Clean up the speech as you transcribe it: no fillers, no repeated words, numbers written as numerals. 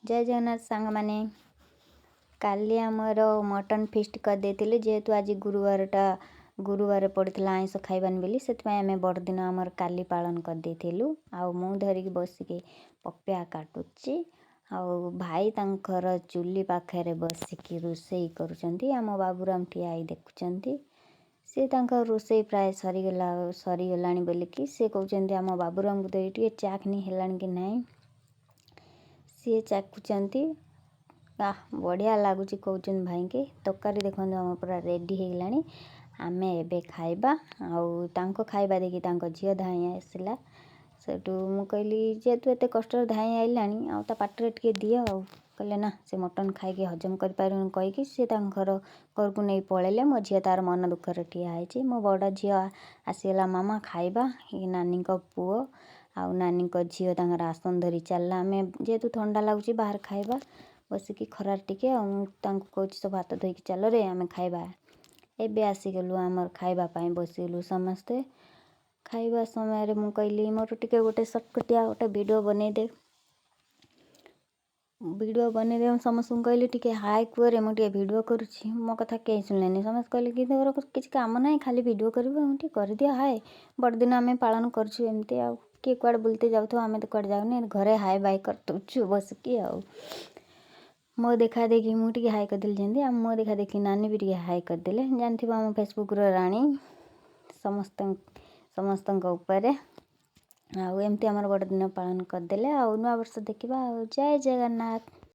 ଜୟ ଜଗନ୍ନାଥ ସାଙ୍ଗମାନେ। କାଲି ଆମର ମଟନ୍ ଫିଷ୍ଟ କରିଦେଇଥିଲୁ। ଯେହେତୁ ଆଜି ଗୁରୁବାରଟା, ଗୁରୁବାର ପଡ଼ିଥିଲା, ଆଇଁଷ ଖାଇବାନି ବୋଲି ସେଥିପାଇଁ ଆମେ ବଡ଼ଦିନ ଆମର କାଲି ପାଳନ କରିଦେଇଥିଲୁ। ଆଉ ମୁଁ ଧରିକି ବସିକି ପପିଆ କାଟୁଛି ଆଉ ଭାଇ ତାଙ୍କର ଚୁଲି ପାଖରେ ବସିକି ରୋଷେଇ କରୁଛନ୍ତି। ଆମ ବାବୁରାମ ଠିଆ ହେଇ ଦେଖୁଛନ୍ତି। ସେ ତାଙ୍କ ରୋଷେଇ ପ୍ରାୟ ସରିଗଲା, ସରିଗଲାଣି ବୋଲିକି ସେ କହୁଛନ୍ତି। ଆମ ବାବୁରାମକୁ ଦେଇ ଟିକେ ଚାଖନି ହେଲାଣି କି ନାହିଁ। ସିଏ ଚାଖୁଛନ୍ତି। ଆଃ, ବଢ଼ିଆ ଲାଗୁଛି କହୁଛନ୍ତି ଭାଇଙ୍କି। ତରକାରୀ ଦେଖନ୍ତୁ, ଆମ ପୁରା ରେଡ଼ି ହେଇଗଲାଣି। ଆମେ ଏବେ ଖାଇବା। ଆଉ ତାଙ୍କ ଖାଇବା ଦେଖି ତାଙ୍କ ଝିଅ ଧାଇଁ ଆସିଲା। ସେଠୁ ମୁଁ କହିଲି, ଯେହେତୁ ଏତେ କଷ୍ଟରେ ଧାଇଁ ଆଇଲାଣି ଆଉ ତା ପାଟିରେ ଟିକେ ଦିଅ। ଆଉ କହିଲେ, ନା, ସେ ମଟନ୍ ଖାଇକି ହଜମ କରିପାରିବନି କହିକି ସେ ତାଙ୍କର ଘରକୁ ନେଇ ପଳେଇଲେ। ମୋ ଝିଅ ତାର ମନ ଦୁଃଖରେ ଠିଆ ହେଇଛି। ମୋ ବଡ଼ ଝିଅ ଆସିଗଲା, ମାମା ଖାଇବା। ଏ ନାନୀଙ୍କ ପୁଅ ଆଉ ନାନୀଙ୍କ ଝିଅ ତାଙ୍କର ଆସନ ଧରି ଚାଲିଲା। ଆମେ ଯେହେତୁ ଥଣ୍ଡା ଲାଗୁଛି, ବାହାରେ ଖାଇବା ବସିକି ଖରାରେ ଟିକେ। ଆଉ ମୁଁ ତାଙ୍କୁ କହୁଛି, ସବୁ ହାତ ଧୋଇକି ଚାଲରେ, ଆମେ ଖାଇବା। ଏବେ ଆସିଗଲୁ ଆମର ଖାଇବା ପାଇଁ, ବସିଗଲୁ ସମସ୍ତେ। ଖାଇବା ସମୟରେ ମୁଁ କହିଲି, ମୋର ଟିକେ ଗୋଟେ ସର୍ଟକଟିଆ ଗୋଟେ ଭିଡ଼ିଓ ବନେଇଦେ, ଭିଡ଼ିଓ ବନେଇଦେ। ସମସ୍ତଙ୍କୁ କହିଲି, ଟିକେ ହାଏ କୁହରେ, ମୁଁ ଟିକେ ଭିଡ଼ିଓ କରୁଛି। ମୋ କଥା କେହି ଶୁଣିଲେନି। ସମସ୍ତେ କହିଲେ କି ତୋର କିଛି କାମ ନାହିଁ, ଖାଲି ଭିଡ଼ିଓ କରିବୁ? ମୁଁ ଟିକେ କରିଦିଅ ହାଏ। ବଡ଼ଦିନ ଆମେ ପାଳନ କରୁଛୁ ଏମିତି। ଆଉ କିଏ କୁଆଡ଼େ ବୁଲତେ ଯାଉଥିବ, ଆମେ ତ କୁଆଡ଼େ ଯାଉନି, ଘରେ ହାଏ ବାଏ କରିଦେଉଛୁ ବସିକି। ଆଉ ମୋ ଦେଖା ଦେଖି ମୁଁ ଟିକେ ହାଇ କରିଦେଲି ଯେମିତି, ଆଉ ମୋ ଦେଖା ଦେଖି ନାନୀ ବି ଟିକେ ହାଇ କରିଦେଲେ। ଜାଣିଥିବ, ଆମ ଫେସବୁକ୍ର ରାଣୀ ସମସ୍ତଙ୍କ ଉପରେ। ଆଉ ଏମିତି ଆମର ବଡ଼ଦିନ ପାଳନ କରିଦେଲେ। ଆଉ ନୂଆବର୍ଷ ଦେଖିବା। ଆଉ ଜୟ ଜଗନ୍ନାଥ।